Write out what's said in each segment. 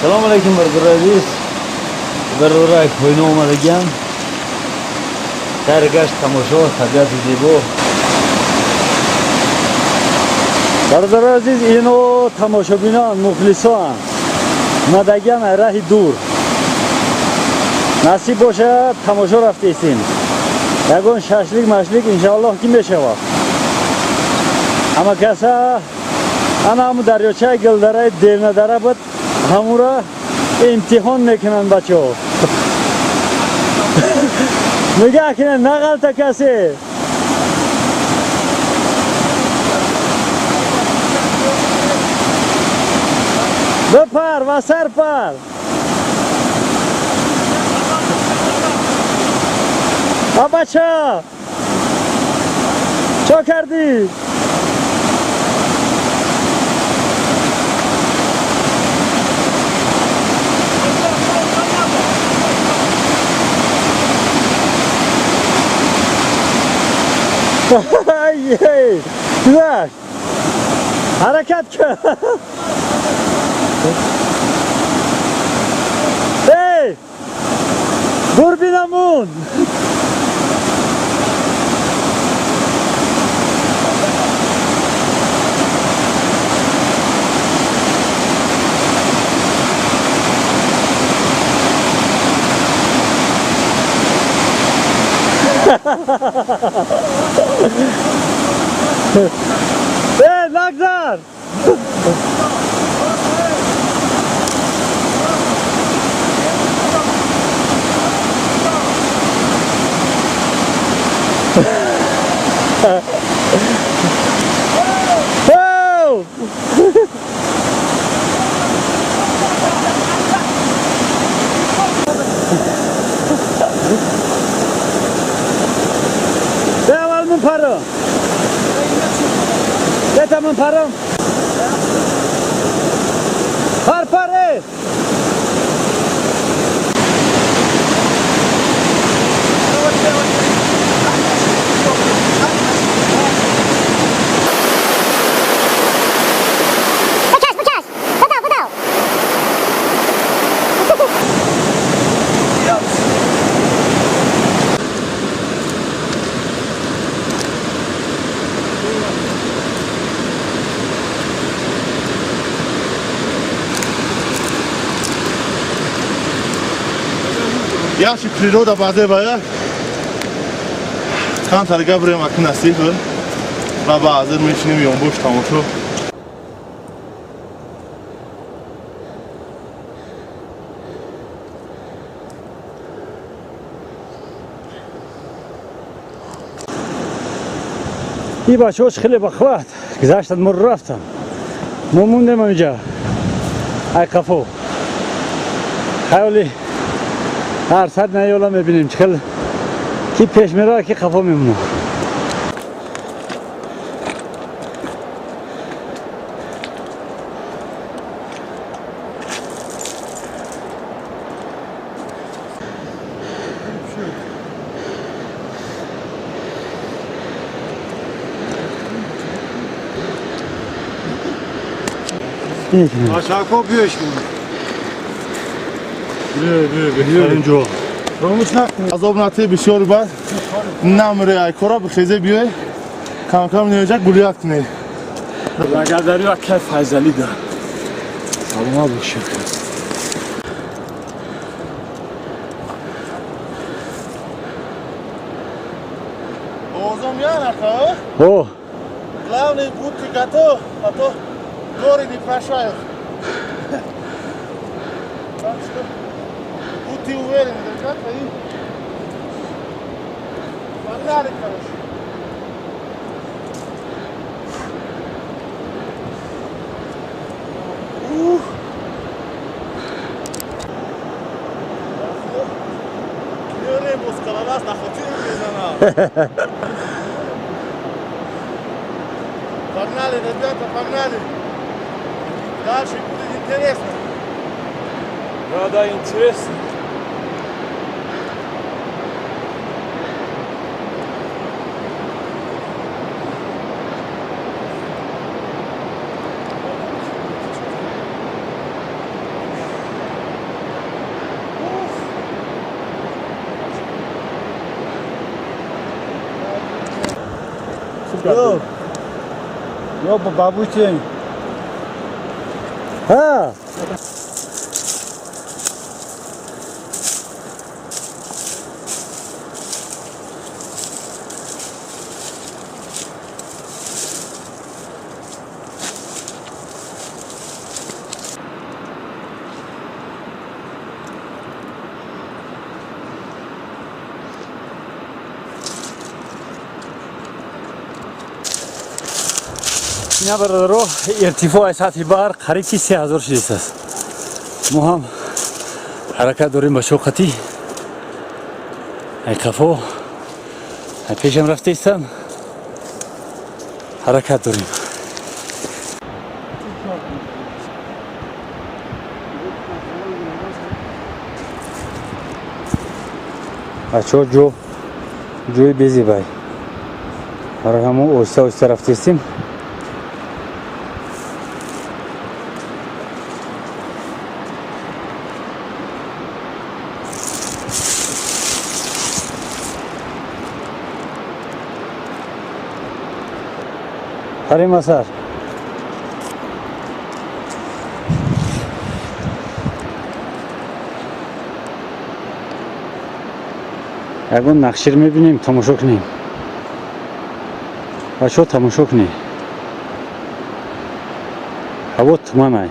Салом алейкум, бародарои азиз. Бародарои поино омадагиам. Сайр гашт, тамошо, табиати зебо. Бародарои азиз, ино тамошобинон, мухлисон. Омадагиам аз раҳи дур. Насиб бошад, тамошо рафтесем. Ягон шашлик машлик иншоаллоҳ ки мешавад. Ҳама каса ана ҳамун дарёчаи Гилдараи Девнадара буд, ҳамура имтиҳон мекунанд бачаҳо. Мега акина нағалта касе. Бипар ва сар пар. А бача! Чо кардӣ? Ey, гузашт. Ҳаракат кун. Эй! Дурбинамун. Эй, нагзар! Оу! Аввал ман парам. Бета ман парам. Пар пар эй! Бикаш, бикаш! Бидав, бидав! Yaxshi природа баъзе бая камтар габрем аки насиб ва баъзе мешинем ёнбош тамошо. И бачаҳош хеле бахват гузаштанд, мо рафтам, мо мондем ҳаминҷа ай қафо. Хаёли ҳар сад наёла мебинем, чӣ хел ки пеш мерава, ки қафо мемонад. Aşağı kopuyor işte. Беҳтарин ҷо. Азоб натӣ бисёр бад намре айкора бихезе биёй камкам неҷак гулият кунед. Лагадари ва кай Файзали да. Саломат бошед. Овозом янака? О! Главное, будьте готов, а то горы не прощают. Так что будьте уверены, ребята, и погнали, короче. Ух! Меорем бо скалолаз на хотир мезанам. Погнали, ребята, погнали. Дальше будет интересно. Да, да, интересно. Ё бабути. Ҳа. Ина бародаро, иртифои сатҳи баҳр қариб ки 3600 аст. Мо ҳам ҳаракат дорем ба шоқатӣ. Ай қафо, ай пешам рафтаистам. Ҳаракат дорем. Бачаҳо ҷои безебай. Барои ҳамон оҳиста оҳиста рафтаистем. Харим асар. Ягон нақшир мебинем, тамошо кунем. Бачаҳо тамошо кунем. Ҳаво туманай.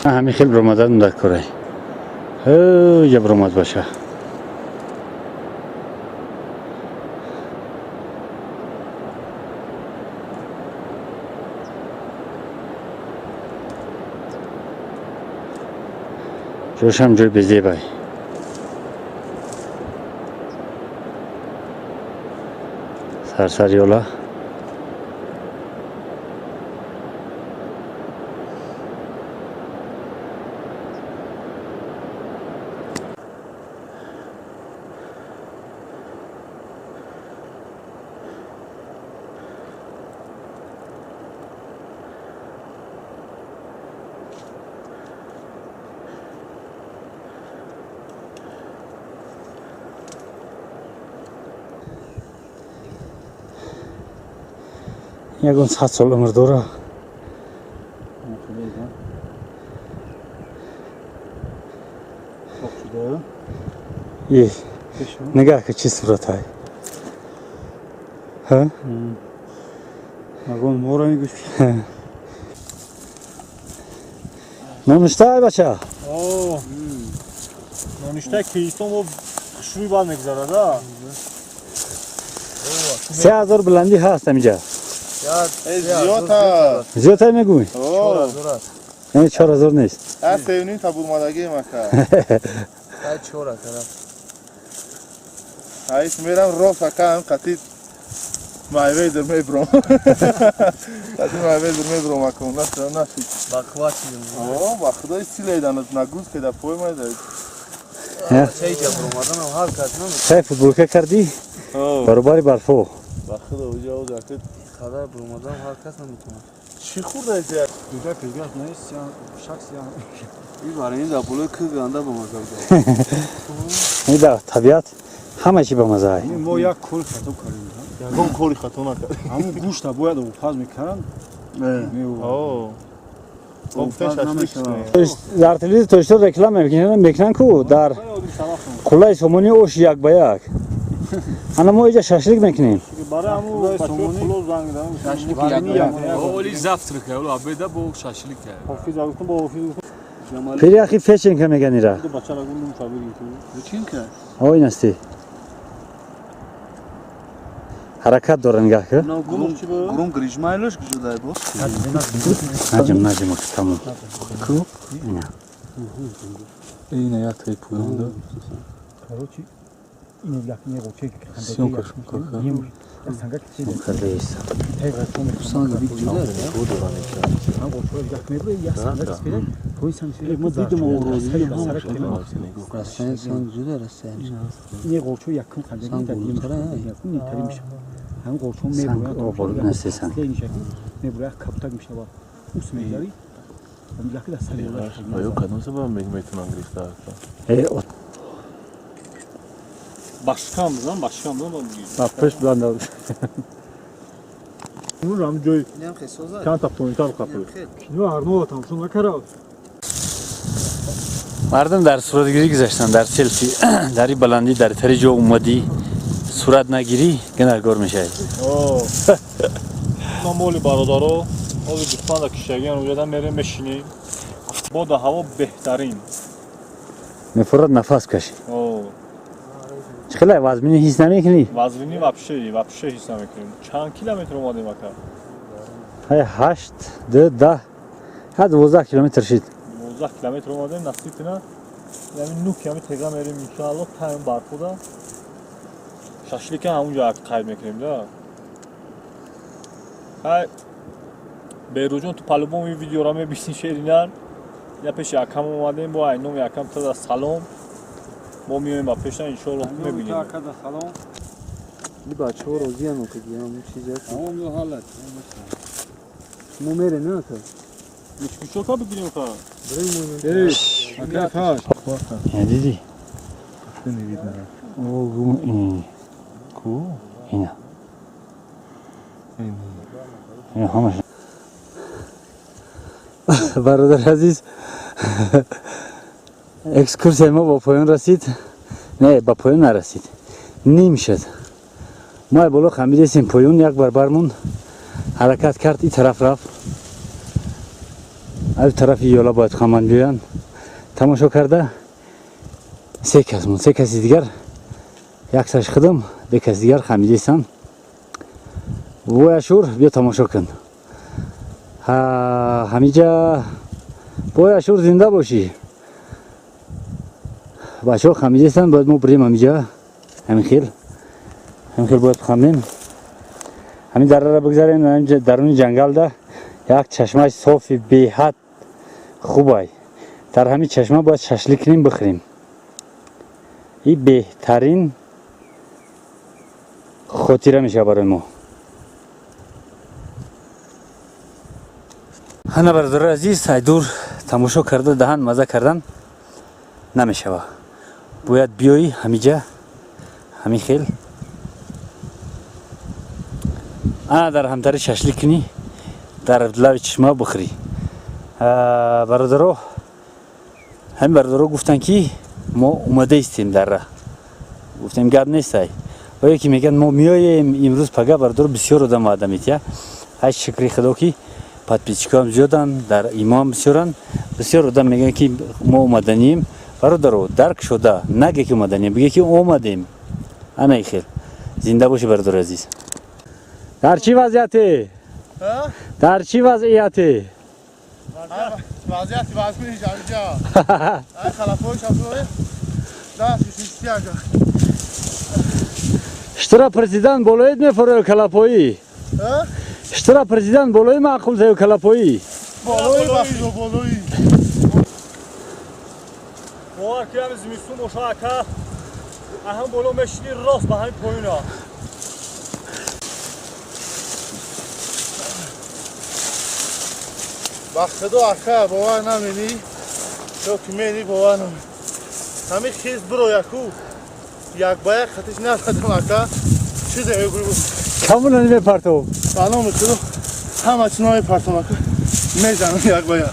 Ҳамин хел биромадан дар корай. Я биромад баша. Ҷошам ҷои безебай. Сарсари ёла. Ягон 100 сол умр дора. Нигаҳ ки чӣ суратай. Ҳа? Ягон мора мегӯш. Нонуштай бача? Нонуштай киристон бо хушрӯй бад мегузарад, а? 3000 баландӣ ҳаст ҳаминҷа. Зиёд ҳаст. Зиёд ҳай мегӯй? Не, 4000 нест. А 3.5 та бурмадагӣ мака. Ай 4 тараф. Айс мерам рост ака ҳам қатӣ Майвезер мебром. Қатӣ майвезер мебром ака, наси. Бақват шидем. О, ба худои силайдан нагрузка да пой майда. Чайҷа буромаданам ҳар кас наме. Сай футболка кардӣ? Баробари барфо. Ба худо уҷа уҷа ака Қадар буромаданам ҳар кас наметавонад. Чӣ хӯрда зиёд? Дуга пиргаш нест, шахс я. И барои ин дар болои кӯҳ ганда бамаза буд. Ин дар табиат ҳама чӣ бамаза. Мо як кори хато кардем. Ягон кори хато накардем. Ҳамун гӯшта бояд обпаз мекарданд. Дар телевизор тоҷикистон реклама мекунанд ку дар қуллаи сомонӣ ош як ба як. Ана мо иҷа шашлик мекунем. Пиряхи Феченка меган ира. Ой, ин асти. Ҳаракат дора, нигаҳ ки. Гурум грижмайлош гужудай бо. Наҷим, наҷим, тамом. Ку? Ина. Ина як таи пӯён да. Короче, ин як не ғоче Съёмка шумка. Карда иста. Санга бик ҷуда. Мо дидем овози. Растани санг ҷуда растани. Не ғочо якум Санг болотара, якум нитари мешавад. Ҳам ғочо Санг мебурад. обод нест, санг. Мебурад, кабутак мешавад. Ус мегзари. Яки дар сари Оё кадом сабаб метавонанд гирифта? Э, от Башкам зан, башкам зан. ба пушт банда. Ҳам ҷой чанд та поинтар қапид. Мардум дар суратгирӣ гузаштанд, дар селфи, дар ин баландӣ, дар тари ҷо омадӣ, сурат нагирӣ, гунаҳгор мешавӣ. Ма моли бародаро, ҳозир гӯсфанда киштагиан уҷада мерем мешинем. Бода ҳаво беҳтарин. Мефурад нафас кашӣ. О, Чӣ хеле вазминӣ ҳис намекунӣ? Вазнинӣ вообще, вообще ҳис намекунем. Чанд километр омадем, ака? Ҳай, 8, 2, 10, ҳа, 12 километр шид. 12 километр омадем, насиб кина. Яъни 9 километр тега мерем иншоалло, тайм бархуда. Шашлика ҳамунҷо қайд мекунем да. Ҳай, Беруҷон, ту по-любому ин видеоро мебинӣ, шеринар. Я пеши акам омадем, бо айноми акам тада салом. Мо меоем ба пеша, иншоалло, мебинем. Ин бачаҳо розиан окаги ҳам чиз аст. Мо мерем, не ака? Мичкучока бигирем ка. Ина дидӣ? О, гум, ин. Ку? Ина. Ина ҳамаш. Бародар азиз, экскурсияи мо ба поён расид. Не, ба поён нарасид. Ним шуд. Мо боло хамидесем, поён як бар бармон ҳаракат кард, и тараф рафт. Аз тарафи ёла бояд хаманд биёянд. Тамошо карда се кас мон, се каси дигар, як саш худам, ду каси дигар хамидесанд. Вой, Ашур, биё тамошо кун. Ҳа, ҳамиҷа бой, Ашур, зинда бошӣ. Бачаҳо хамидестанд, бояд мо бирем ҳамиҷа. Ҳамин хел. Ҳамин хел бояд хамем. Ҳамин дараро бигзарем, ҳаминҷа даруни ҷангалда як чашмаи софи беҳад хубай. Дар ҳамин чашма бояд шашлик кунем, бихӯрем. Ин беҳтарин хотира мешавад барои мо. Ҳана, бародарои азиз, айдур тамошо карда, даҳан маза кардан намешавад. Бояд биёӣ ҳамиҷа, ҳамин хел. Ана дар ҳамтари шашлик кунӣ, дар лави чишма бихӯрӣ. Бародаро, ҳамин бародаро гуфтанд, ки мо омада истем дар раҳ. Гуфтем, гап нестай. Оё ки мегӯянд, мо меоем имрӯз, пага, бародаро, бисёр одам ваъда метиҳад. Ҳай, шукри Худо, ки подписчикоам зиёданд, дар имоам бисёранд. Бисёр одам мегӯянд, ки мо омаданием. Бародаро, дарк шуда, наге ки омаданием, биге ки омадем. Ана и хел. Зинда бошӣ, бародари азиз. Дар чӣ вазъияте? Дар чӣ вазъияте? Вазъияти вазмини ҷамиҷа. Ай, халафои шафои. Да, шишти ака. Штра президент болоид мефуроё калапоӣ? Ҳа? Штра президент болои маъқул заю калапоӣ? Болои, бахшо, болои. Бовар ки ҳами зимистон боша, ака. Аҳам боло мешини, рост ба ҳамин поёна. Ба Худо, ака, бовар намени. Ё ки мени, бовар намени. Ҳамин хез биро яку. Як ба як хатиш нададам, ака. Чизе мегӯй. Камуна намепартов. Ба номи Худо, ҳама чиз намепартом, ака. Мезанам як ба як.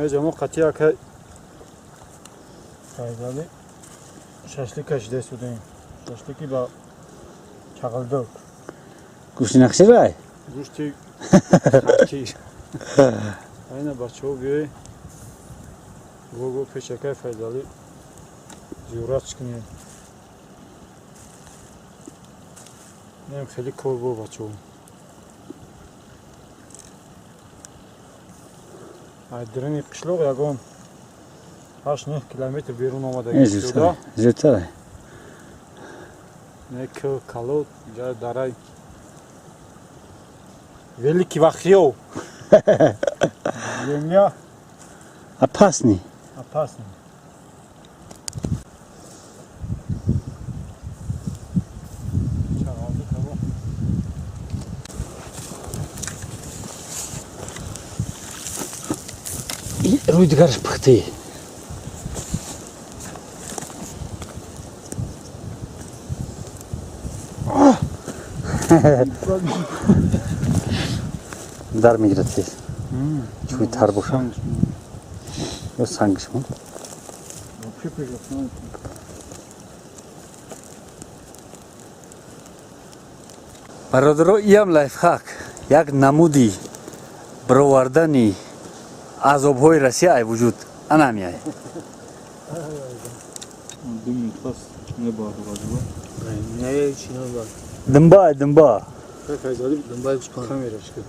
Мо қатъи ака Файзали шашлик кашида истодем. Шашлики ба чағалдук. Гӯшти нақширай? Гӯшти харчи. Айна бачаҳо биёй. Го пеш акай Файзали зиёрат кунем. Нем хеле кор бо бачаҳо. Ай дирини қишлоқ ягон 8-9 километр берун омадагӣ шуда. Зудтар. Не к калот, ҷа дарай. Великий Вахиёв. Земля Опасный. Опасный. Чағалды кабо. Рӯи дигараш пухтӣ. Дар мегирад тез. Чӯи тар боша. Ё сангш мон. Бародаро, иам лайфхак. Як намуди баровардани азобҳои Россия ай вуҷуд. Ана ҳамиай. 2 минут пас мебардорад. Не, чӣ набар. Дымба, дымба. Файзали Дымбаи гӯспанд. Камераш ки.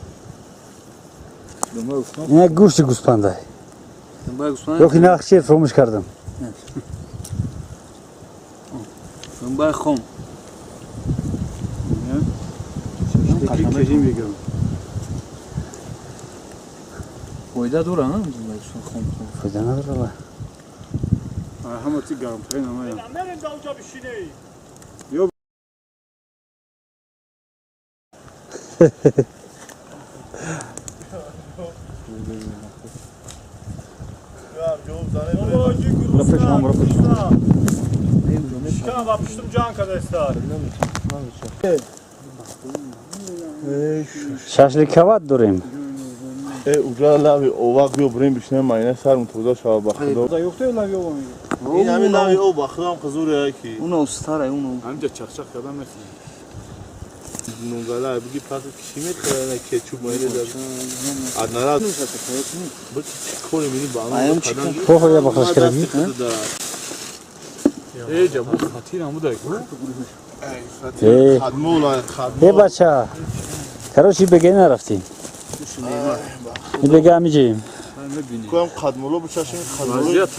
Дымбаи гӯспанд? Ина гӯшти гӯспандай. Дымбаи гӯспанд? Ёки нақши фаромӯш кардам. Дымбаи хом. Шашлики мегирам. Фоида дора, на? Дымбаи гӯспанд хом. Фоида надора. Ҳама чи гармтарин ҳамая. Намерем да уҷа бишиней. Ё Шикам ва пуштум ҷанг кадаста. Шашлик кават дорем. Уҷа лави овақ биё бурем бишинем майна сарм тоза шава ба худо. Ёхта лави ова мега. Ин ҳамин лави ов ба худам қизуре ки. Уно устара, уно. Ҳамҷа чақчақ кардан мехӯрем. Нугала биги пас киши метавона кетчуп майна зад. Аднара бу чи кори мини ба Аям чӣ кор? Хо я бахш кардем. Э ҷабу хатир ҳамуда ку. Э. Хадмола хадмол. Э бача. Короче, беге нарафтем. Беге ҳамиҷем. Куам қадмоло бучашим қадмоло. Вазият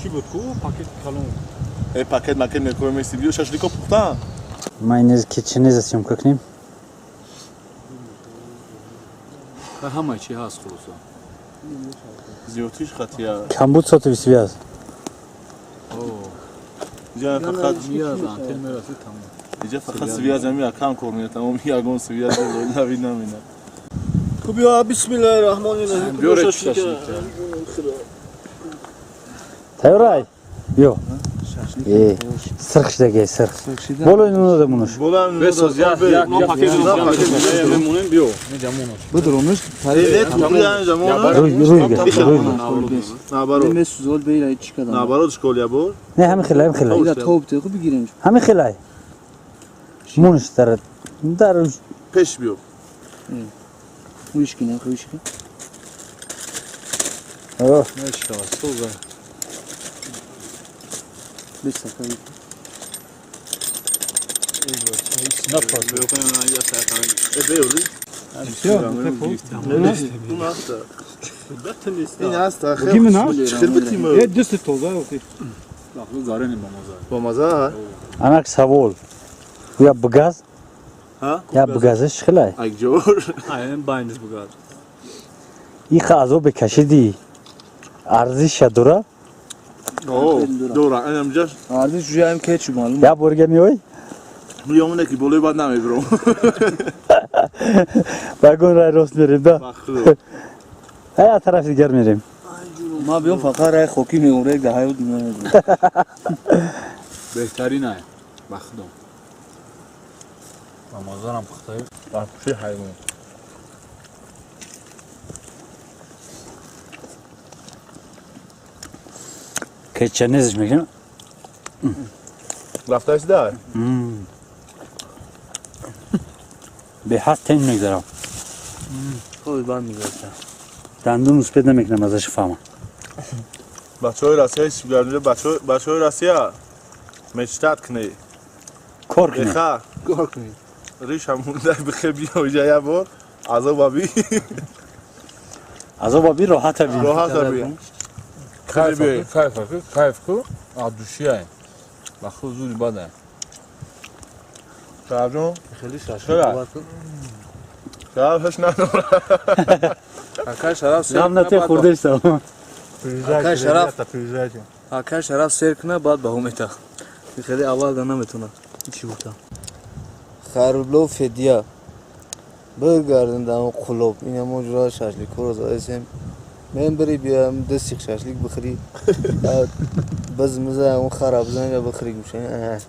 чӣ буд ку? Пакет калон. Э пакет макет мекорем мести биё шашлико пухтан. Майонез кетчинеза съёмка кунем. Ҳама чи ҳаст хулоса. Зиётиш хатия. Камбуд сотовый связь. Иҷа фақат Связь антен мерасид тамом. Иҷа фақат связь ами акам кор мекунад, тамом ягон связь лави намена. Хуб ё бисмиллаҳир раҳмонир раҳим. Биёре шашлик. Тайёрай? Ё. Э, сирх шидаги, сирх. Боло инуно мунуш. Боло Бесоз як як пакет мемонем биё. Бидронуш Не туғри замон. Рӯй рӯй рӯй. Наоборот. месӯзол бейра чӣ кадам. Наоборот школ я бор. Не, ҳамин хелай, ҳамин хелай. Ира тоб те хуб бигирем. Ҳамин хелай. Мунуш дар Пеш биё. Хуш кина, хуш кина. О, Мешава, соза. Бисака. Ин аст Э дусти тоза ёфти. Бо маза? Анак савол. Я бгаз? Ҳа? Я бгазаш чӣ хелай? Акҷор. Айн байнис бугаз. Иха азобе кашиди арзиша дора? О, дора. Инам ҷаш. Арзиш ҷоям кетчуп маълум. Я борга меой? Миёмоне ки болои бад намебиром. Вагон рай рост мерем, да? Ба худо. Ая тарафи дигар мерем. Ма биём фақат рай хокӣ меом, рек да ҳаёт намебиром. Беҳтарин ай. Ба худо. Ба мазарам пухтаи. Ба чӣ ҳайвон. Кеча незиш мекунем. Рафтаси дар? Беҳад тен мегзарам. Хуби банд мегузашта. Дандун успед намекунам азаш фаҳмам. Бачаҳои Россия сибгарнҷа, бачаҳои Россия мечтать кунед. Кор кунед. Беха. Кор кунед. Риша мундай бихе биё иҷа як бор азоба би. Азоба би, роҳата би. Роҳата би. Кайф, кайф, кайф ку, аз душияй. Ба худ зуди бадай. Шарафҷон, Хеле шашли Чера? бовар кун. Шарафаш надорад. Акай Шараф сер Ғам нате куна, баъд хӯрдешам. Акай Шараф, Приезжайте. акай Шараф сер куна, баъд баҳо мета. Хеле аввал да наметона. Чӣ гуфтам? Хайрулло Федия. Бигардем дар он қулоб. Ина мо ҷура шашликҳоро задаистем. Мен бири биёям ду сих шашлик бихӯрӣ. Биз миза он хара бизанира бихӯрӣ гӯша.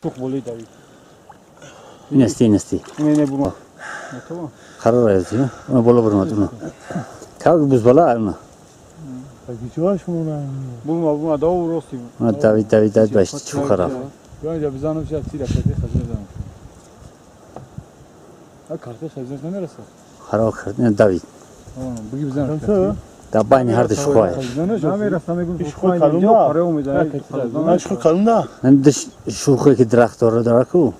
Шух болои давид. Инасти, инасти. Не, не, бума. Қарор аст, она боло баромад, уна. Как бузбала, уна. Бума, бума, дав рости. Уна давид, давид, давид, башти чу хараб. Биё инҷа бизанам, чи тира карти хазина занам. А карти хазина намерасад. Хароб кард, ина давид. Буги бизанам. Дар байни ҳар ду шухое. Намерасад, мегӯм. Ишқи калунда. Ишқи калунда. Ду шухе ки дарахт дора дора ку.